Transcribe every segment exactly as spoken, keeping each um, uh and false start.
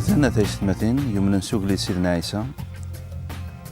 Anat ay s tmatin yumnen s ugellid Sidna Ɛisa,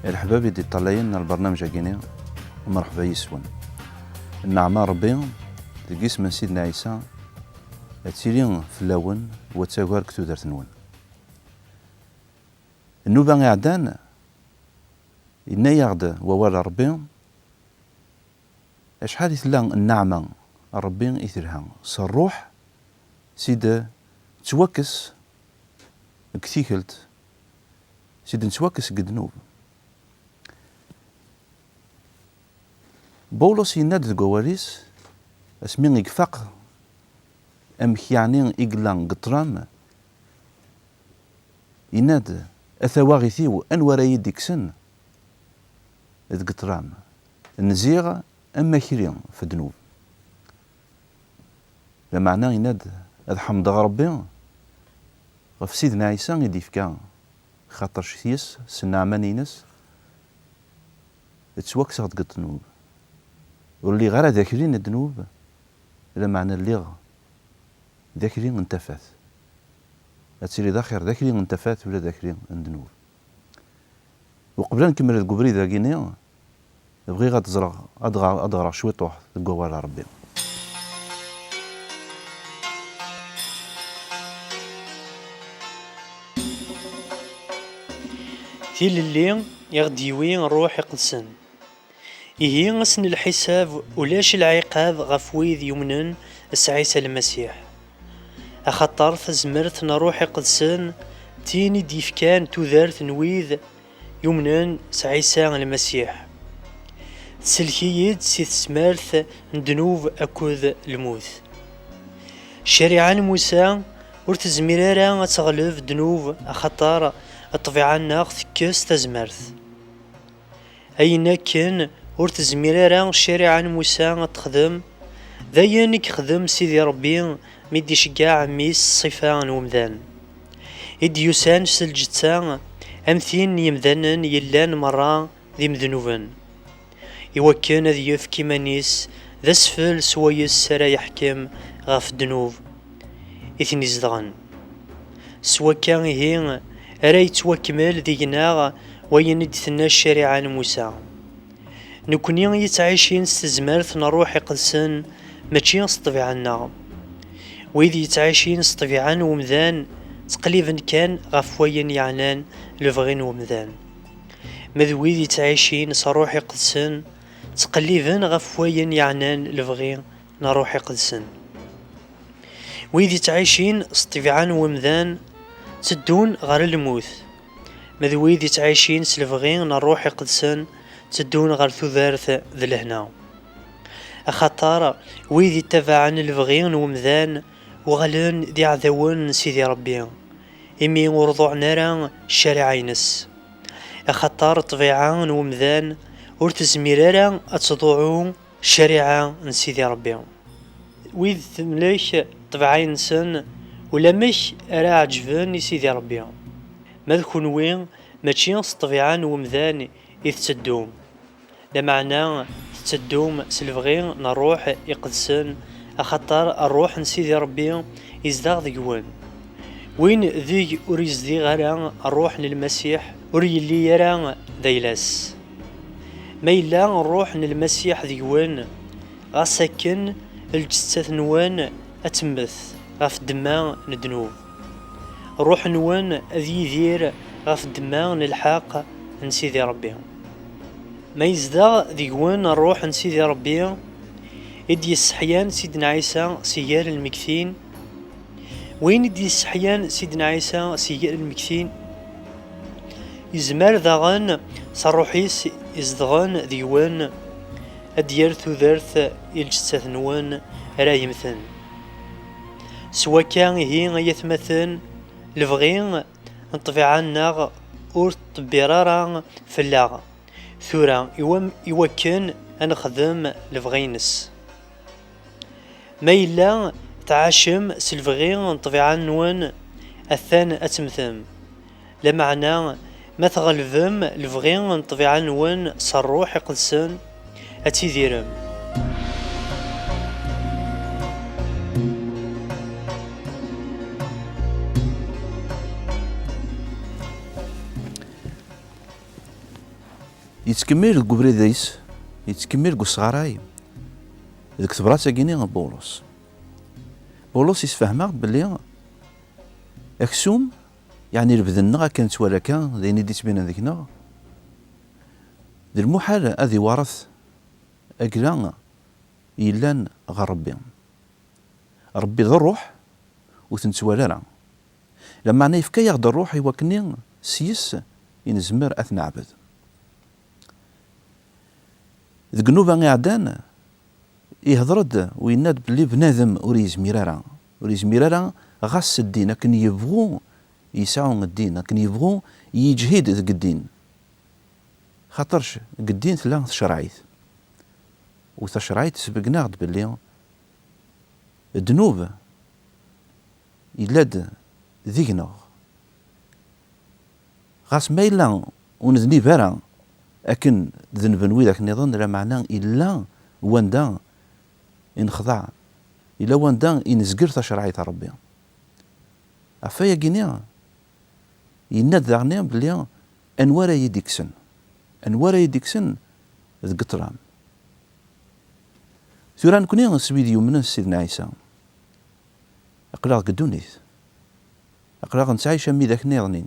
leḥbab i d-iṭṭalayen ar lbarnamej-agi-ni, mreḥba yis-wen. Nneɛma n Ṛebbi deg isem n Sidna Ɛisa ad tili fell-awen, wa d tagar deg tudert-nwen. Nnuba iɛeddan, yenna-yaɣ-d wawal n Ṛebbi, acḥal i tella nneɛma n Ṛebbi i telha s ṛṛuḥ, si d-tettwakkes deg tikelt, si d-nettwakkes deg ddnub. Bawlus yenna-d deg wawal-is, asmi i ifaq amek yeɛni i yella deg ṭṭlam, yenna-d: "A tawaɣit-iw, anwa ara yi-d-ikksen deg ṭṭlam? Nziɣ am akli f ddnub." Lameɛna yenna-d: "Ad ḥemdeɣ Ṛebbi ɣef Sidna Ɛisa i d-ifka, xaṭer yes, s nneɛma-ines, ttwakkseɣ deg ddnub. Ur lliɣ ara d akli n ddnub, lameɛna lliɣ d akli n tafat." Ad tiliḍ axir d akli n tafat ula d akli n ddnub. Uqbel ad nkemmel deg ubrid-agi-ni, bɣiɣ ad ẓreɣ, ad ɣ-, ad ɣreɣ cwiṭuḥ deg wawal n Ṛebbi. Tilelli i ɣ-d-yewwi Ṛṛuḥ Iqedsen. Ihi, ass n lḥisab, ulac lɛiqab ɣef wid yumnen s Ɛisa Lmasiḥ. Axaṭer tazmert n Ṛṛuḥ Iqedsen d tin i d-yefkan tudert n wid yumnen s Ɛisa Lmasiḥ. Tsellek-iyi-d si tesmert n ddnub akked lmut. Ccariɛa n Musa ur tezmir ara ad teɣleb ddnub, axaṭer ṭṭbiɛa-nneɣ tekkes tazmert. Ayen akken ur tezmir ara ccariɛa n Musa ad texdem, d ayen i yexdem Sidi Ṛebbi mi d-iceggeɛ Mmi-s ṣṣifa n wemdan, i d-yusan s lǧetta, am tin n yemdanen yellan merra d imednuben, iwakken ad yefk iman-is d asfel swayes ara yeḥkem ɣef ddnub i ten-izedɣen. S wakka ihi ara yettwakmel deg-neɣ wayen i d-tenna ccariɛa n Musa. Nekni i yettɛicin s tezmert n Ṛṛuḥ Iqedsen, mačči s ṭṭbiɛa-nneɣ. Wid yettɛicin s ṭṭbiɛa n wemdan, ttqelliben kan ɣef wayen yeɛnan lebɣi n wemdan. Ma d wid yettɛicin s Ṛṛuḥ Iqedsen, ttqelliben ɣef wayen yeɛnan lebɣi n Ṛṛuḥ Iqedsen. Wid yettɛicin s ṭṭbiɛa n wemdan, tteddun ɣer lmut. Ma d wid yettɛicin s lebɣi n Ṛṛuḥ Iqedsen, tteddun ɣer tudert d lehna. Axaṭer wid yettabaɛen lebɣi n wemdan, uɣalen d iɛdawen n Sidi Ṛebbi, imi ur ḍuɛen ara ccariɛa-ines. Axaṭer ṭṭbiɛa n wemdan ur tezmir ara ad tḍuɛu ccariɛa n Sidi Ṛebbi. Wid temlek ṭṭbiɛa-nsen, ulamek ara ɛeǧben i Sidi Ṛebbi. Ma d kunwi, mačči s ṭṭbiɛa n wemdan i tetteddum, lameɛna tetteddum s lebɣi n Ṛṛuḥ Iqedsen, axaṭer Ṛṛuḥ n Sidi Ṛebbi izdeɣ deg-wen. Win deg ur izdiɣ ara Ṛṛuḥ n Lmasiḥ, ur yelli ara d ayla-s. Ma yella Ṛṛuḥ n Lmasiḥ deg-wen, ɣas akken lǧettat-nwen ad temmet ɣef ddemma n ddnub, ṛṛuḥ-nwen ad yidir ɣef ddemma n lḥeqq n Sidi Ṛebbi. Ma yezdeɣ deg-wen Ṛṛuḥ n Sidi Ṛebbi, i d-yesseḥyan Sidna Ɛisa si gar lmegtin, win i d-yesseḥyan Sidna Ɛisa si gar lmegtin, yezmer daɣen s Ṛṛuḥ-is izedɣen deg-wen ad d-yerr tudert i lǧettat-nwen ara yemmten. S wakka ihi, ay atmaten, lebɣi n ṭṭbiɛa-nneɣ ur tṭebbir ara fell-aɣ tura iwam-, iwakken ad nexdem lebɣi-ines. Ma yella tɛacem s lebɣi n ṭṭbiɛa-nwen, atan ad temmtem. Lameɛna, ma tɣelbem lebɣi n ṭṭbiɛa-nwen s Ṛṛuḥ Iqedsen, ad tidirem. Yettkemmil deg ubrid-is, yettkemmil deg usɣaray, deg tebrat-agi-nni n Bulus. Bulus yessefhem-aɣ-d belli aksum, yeɛni lebden-nneɣ akken nettwali akka, d ayen i d-yettbinen deg-neɣ, d lmuḥal ad iwaret agla yellan ɣer Ṛebbi. Ṛebbi d Ṛṛuḥ, ur t-nettwali ara. Lameɛna yefka-yaɣ-d Ṛṛuḥ i wakken s yes i nezmer ad t-neɛbed. Deg nnuba iɛeddan, ihder-d u yenna-d belli bnadem ur yezmir ara, ur yezmir ara ɣas s ddin akken yebɣu yesɛu ddin, akken yebɣu yeǧhid deg ddin. Xaṭerc deg ddin tella tcerɛit. U tacerɛit tesbeggen-aɣ-d belli ddnub yella-d deg-neɣ. Ɣas ma yella ur nednib ara akken denben widak nniḍen, lameɛna yella wanda i nexḍeɛ, yella wanda i nezger tacerɛit n Ṛebbi. Ɣef wayagi-nni, yenna-d daɣen belli anwa ara yi-d-ikksen, anwa ara yi-d-ikksen deg ṭṭlam. Tura nekni s wid yumnen s Sidna Ɛisa, aql-aɣ deg ddunit, aql-aɣ nettɛic am widak nniḍnin,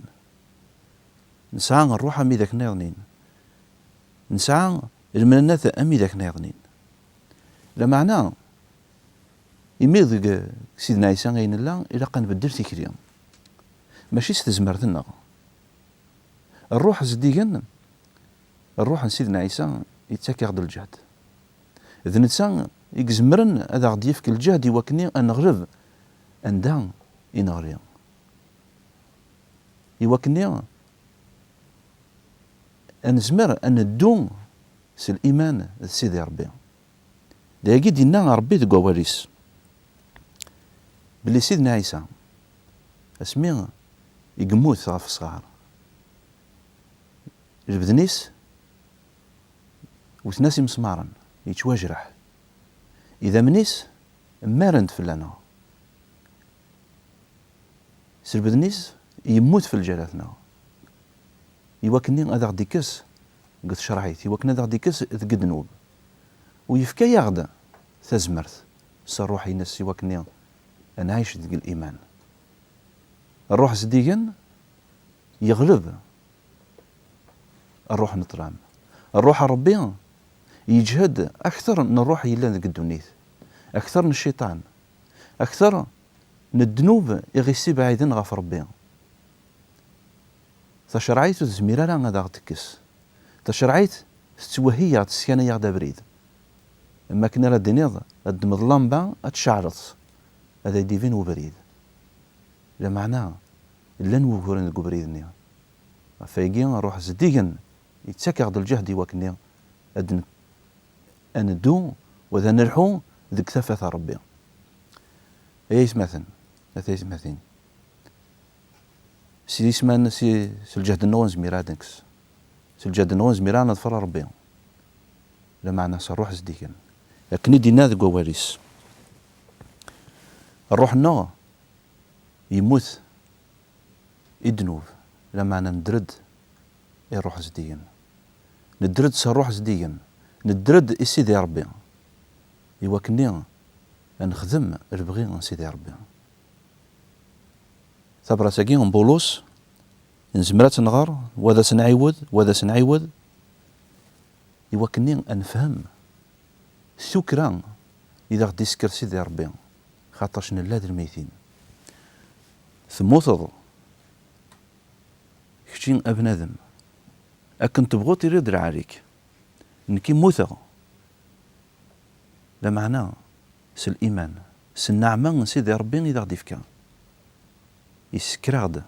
nesɛa ṛṛuḥ am widak nniḍnin, nesɛa lmennat am widak nniḍnin. Lameɛna, imi deg Sidna Ɛisa ay nella, ilaq ad nbeddel tikli. Mačči s tezmert-nneɣ. Ṛṛuḥ zeddigen, ṛṛuḥ n Sidna Ɛisa yettak-aɣ-d lǧehd. D netta i izemren ad aɣ-d-yefk lǧehd i wakken ad neɣleb anda i neɣli. I wakken ad nezmer ad neddu s liman d Sidi Ṛebbi. D ayagi i d-yenna Ṛebbi deg wawal-is, belli Sidna Ɛisa, asmi i yemmut ɣef ṣṣɣar, lebden-is wten-as imesmaren, yettwajreḥ. Idammen-is mmaren-d fell-aneɣ. S lebden-is yemmut f lǧalat-nneɣ, i wakken ad aɣ-d-ikkes deg tcerɛit, i wakken ad aɣ-d-ikkes deg ddnub. U yefka-yaɣ-d tazmert s Ṛṛuḥ-ines i wakken ad nɛic deg liman. Ṛṛuḥ zeddigen yeɣleb ṛṛuḥ n ṭṭlam. Ṛṛuḥ n Ṛebbi yeǧhed akter n ṛṛuḥ yellan deg ddunit, akter n cciṭan, akter n ddnub i ɣ-issibɛiden ɣef Ṛebbi. Tacerɛit ur tezmir ara ad aɣ-d-tekkes. Tacerɛit tettwehhi-yaɣ-d, teskanay-aɣ-d abrid. Am wakken ara d-tiniḍ, ad d-tmeḍ lamba, ad tceɛleḍ, ad ak-d-ibin ubrid. Lameɛna, llan wuguren deg ubrid-nni. Ɣef wayagi, ṛṛuḥ zeddigen yettak-aɣ-d lǧehd i wakken ad n-, ad neddu u ad nelḥu deg tafat n Ṛebbi. Ay aytmaten, a taytmatin, s yisman, si, s lǧehd-nneɣ ur nezmir ad nekkes. S lǧehd-nneɣ ur nezmir ara neḍfer Ṛebbi. Lameɛna s ṛṛuḥ zeddigen. Akken i d-yenna deg wawal-is. Ṛṛuḥ-nneɣ yemmut i ddnub, lameɛna nedder-d i ṛṛuḥ zeddigen. Nedder-d s ṛṛuḥ zeddigen. Nedder-d i Sidi Ṛebbi. I wakken ad nexdem lebɣi n Sidi Ṛebbi. Tabrat-agi n Bulus, nezmer ad tt-nɣer, wa d as-nɛiwed, wa d as-nɛiwed, i wakken ad nefhem tukkra i d aɣ-d-isker Sidi Ṛebbi, xaṭerc nella d lmeytin. Temmuteḍ, kečči a bnadem, akken tebɣuḍ tiliḍ d lɛali-k. Nekki mmuteɣ. Lameɛna, s liman, s nneɛma n Sidi Ṛebbi i d aɣ-d-ifka. Yessekker-aɣ-d,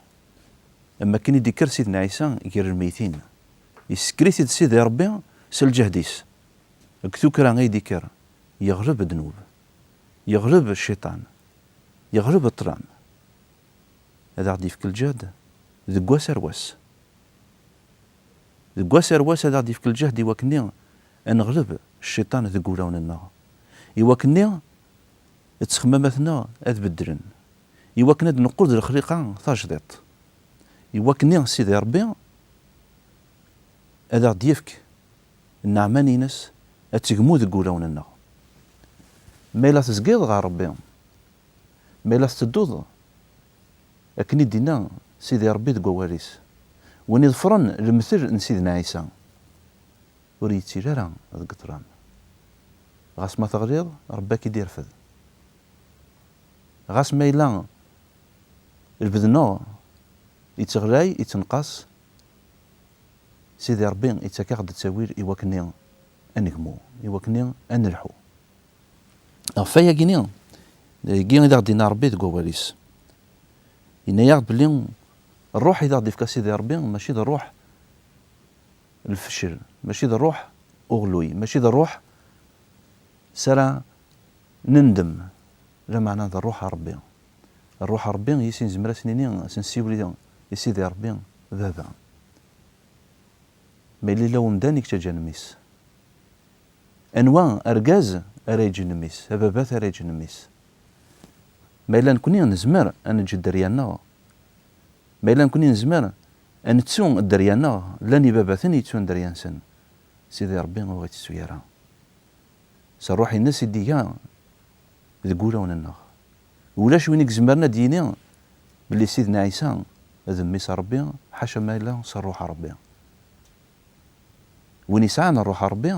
am wakken i d-ikker Sidna Ɛisa gar lmeytin. Yessekker-it-id Sidi Ṛebbi s lǧehd-is. Deg tukkra ay d-ikker, yeɣleb ddnub, yeɣleb cciṭan, yeɣleb ṭṭlam. Ad aɣ-d-yefk lǧehd deg wass ar wass. Deg wass ar wass ad aɣ-d-yefk lǧehd i wakken ad neɣleb cciṭan deg wulawen-nneɣ, i wakken ttexmamat-nneɣ ad beddlen, i wakken ad neqqel d lexliqa tajdiṭ, i wakken Sidi Ṛebbi ad aɣ-d-yefk Nneɛma-ines ad tegmu deg wulawen-nneɣ. Ma yella tezgiḍ ɣer Ṛebbi, ma yella tettedduḍ akken i d-yenna Sidi Ṛebbi deg wawal-is, win iḍefren lemtel n Sidna Ɛisa, ur yettili ara deg ṭṭlam. Ɣas ma teɣliḍ, Ṛebbi ad k-id-irfed. Ɣas ma yella lbed-nneɣ yetteɣlay, yettenqas, Sidi Ṛebbi yettak-aɣ-d ttawil i wakken ad negmu, i wakken ad nelḥu. Ɣef wayagi-ni, dagi i d aɣ-d-yenna Ṛebbi deg wawal-is. Yenna-yaɣ-d belli ṛṛuḥ i d aɣ-d-ifka Sidi Ṛebbi mačči d ṛṛuḥ n lfecl, mačči d ṛṛuḥ uɣluy, mačči d ṛṛuḥ s ara nendem, lameɛna d ṛṛuḥ n Ṛebbi. Ṛṛuḥ n Ṛebbi, yis i nezmer ad s-nini, ad s-nsiwel i Sidi Ṛebbi, Baba. Ma yella yella umdan i yettaǧǧan mmi-s. Anwa argaz ara yeǧǧen mmi-s, ababat ara yeǧǧen mmi-s? Ma yella nekni nezmer ad neǧǧ dderya-nneɣ, ma yella nekni nezmer ad nettu dderya-nneɣ, llan ibabaten yettun dderya-nsen, Sidi Ṛebbi ur ɣ-ittettu ara. S ṛṛuḥ-ines i d-iga deg wulawen-nneɣ. Ulac win i izemren ad d-yini belli Sidna Ɛisa d mmi-s n Ṛebbi, ḥaca ma yella s ṛṛuḥ n Ṛebbi. Win yesɛan ṛṛuḥ n Ṛebbi,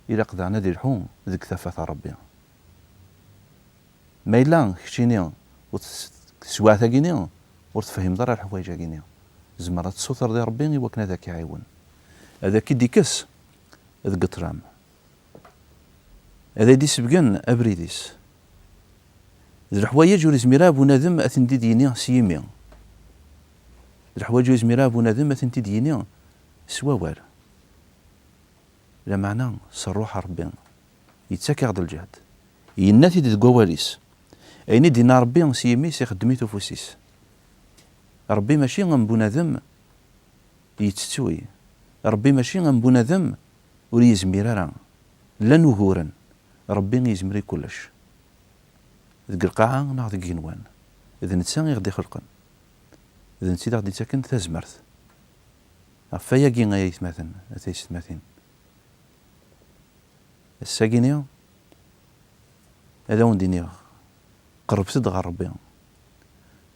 ilaq daɣen ad ilḥu deg tafat n Ṛebbi. Ma yella keččini ur tes-, teswiɛt-agi-ni ur tefhimeḍ ara leḥwayeǧ-agi-ni, tzemreḍ ad tessutreḍ i Ṛebbi i wakken ad ak-iɛiwen, ad ak-id-ikkes deg ṭṭlam, ad ak-d-issebgen abrid-is. D leḥwayeǧ ur izmir ara bunadem ad tent-id-yini s yimi. D leḥwayeǧ ur izmir ara bunadem ad tent-id-yini s wawal. Lameɛna s ṛṛuḥ n Ṛebbi yettak-aɣ-d lǧehd. Yenna-t-id deg wawal-is. Ayen i d-yenna Ṛebbi s yimi-s ixeddem-it ufus-is. Ṛebbi mačči am bunadem yettettuy. Ṛebbi mačči am bunadem ur yezmir ara. Llan uguren. Ṛebbi yezmer i kullec. Deg lqaɛa neɣ deg igenwan. D netta i ɣ-d-ixelqen. D netta i d aɣ-d-ittaken tazmert. Ɣef wayagi ay aytmaten, a taysetmatin. Ass-agi-ni, ad awen-d-iniɣ, qerrbet-d ɣer Ṛebbi.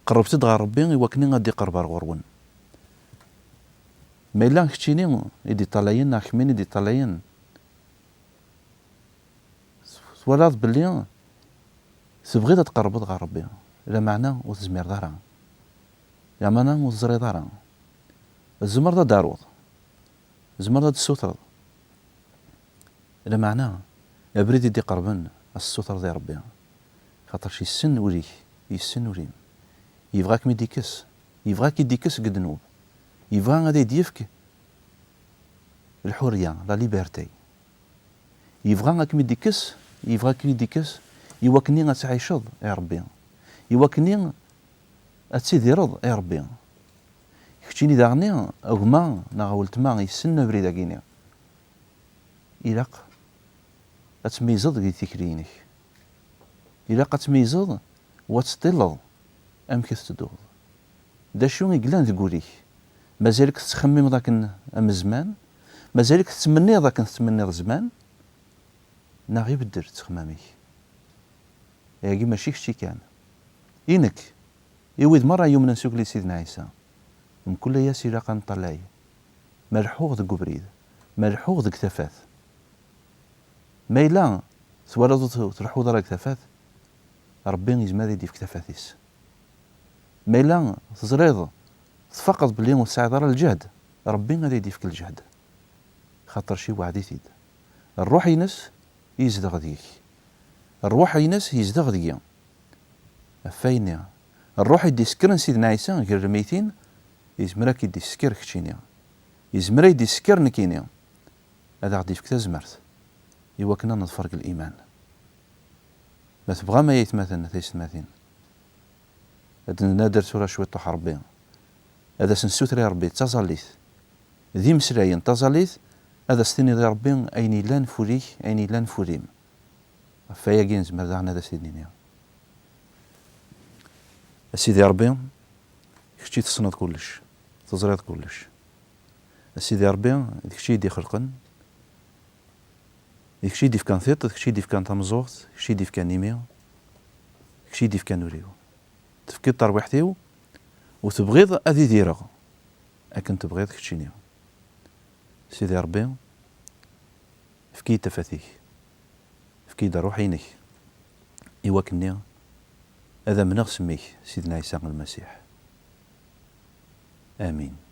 Qerrbet-d ɣer Ṛebbi i wakken ad d-iqerreb ar ɣur-wen. Ma yella keččini i d-iṭṭalayen neɣ kemmini i d-iṭṭalayen, twalaḍ belli tebɣiḍ ad tqerrbeḍ ɣer Ṛebbi, lameɛna ur tezmireḍ ara, lameɛna ur teẓriḍ ara. Tzemreḍ ad d-taruḍ, tzemreḍ ad d-tessutreḍ, lameɛna abrid i d-iqerben ad tessutreḍ i Ṛebbi, xaṭerc yessen ul-ik, yessen ul-im. Yebɣa ad kem-id-ikkes, yebɣa ad k-id-ikkes deg ddnub, yebɣa ad ak-d-yefk lḥurriya, la liberté. Yebɣa ad kem-id-ikkes, yebɣa ad kem-id-ikkes i wakken ad tɛiceḍ i Ṛebbi, i wakken ad tidireḍ i Ṛebbi. Keččini daɣen, a gma neɣ a weltma yessnen abrid-agi-ni, ilaq ad tmeyyzeḍ deg tikli-inek. Ilaq ad tmeyyzeḍ u ad teṭṭileḍ amek i tettedduḍ. D acu i yellan deg wul-ik? Mazal-ik tettxemmimeḍ akken am zzman? Mazal-ik tettmenniḍ akken tettmenniḍ zzman? Neɣ ibeddel ttexmam-ik? Ayagi mačči kečči kan. I nekk, i wid merra yumnen s ugellid Sidna Ɛisa, mkul ass ilaq ad neṭṭalay ma leḥḥuɣ deg ubrid, ma leḥḥuɣ deg tafat. Ma yella twalaḍ ur t-, ur tleḥḥuḍ ara deg tafat, Ṛebbi yezmer ad yi-d-yefk tafat-is. Ma yella teẓriḍ, tfaqeḍ belli ur tesɛiḍ ara lǧehd, Ṛebbi ad yi-d-yefk lǧehd. Xaṭerc iweɛɛed-it-id. Ṛṛuḥ-ines yezdeɣ deg-k. Ṛṛuḥ-ines yezdeɣ deg-i. Ɣef wayen-nni, ṛṛuḥ i d-isekkren Sidna Ɛisa gar lmeytin, yezmer ad k-id-isekker keččini. Yezmer ad yi-d-isekker nekkini. Ad aɣ-d-yefk tazmert i wakken ad neḍfer deg liman. Ma tebɣam ay aytmaten, taysetmatin, ad d-nader tura cwiṭuḥ Ṛebbi, ad as-nessuter i Ṛebbi d taẓallit, d imeslayen n taẓallit, ad as-tiniḍ i Ṛebbi ayen yellan f ul-ik, ayen yellan f ul-im. Ɣef wayagi nezmer daɣen ad as-t-id-nini: A Sidi Ṛebbi, kečč i tessneḍ kullec, teẓriḍ kullec. A Sidi Ṛebbi, d kečč i yi-d-ixelqen, D kečč i d-ifkan tiṭ, d kečč i d-ifkan tameẓẓuɣt, d kečč i d-ifkan imi, d kečč i d-ifkan ul-iw. Tefkiḍ tarwiḥt-iw, u tebɣiḍ ad idireɣ akken tebɣiḍ keččini. Sidi Ṛebbi, efk-iyi-d tafat-ik, efk-iyi-d ṛṛuḥ-inek, i wakken-nni ad amneɣ s mmi-k, Sidna Ɛisa Lmasiḥ. Amin.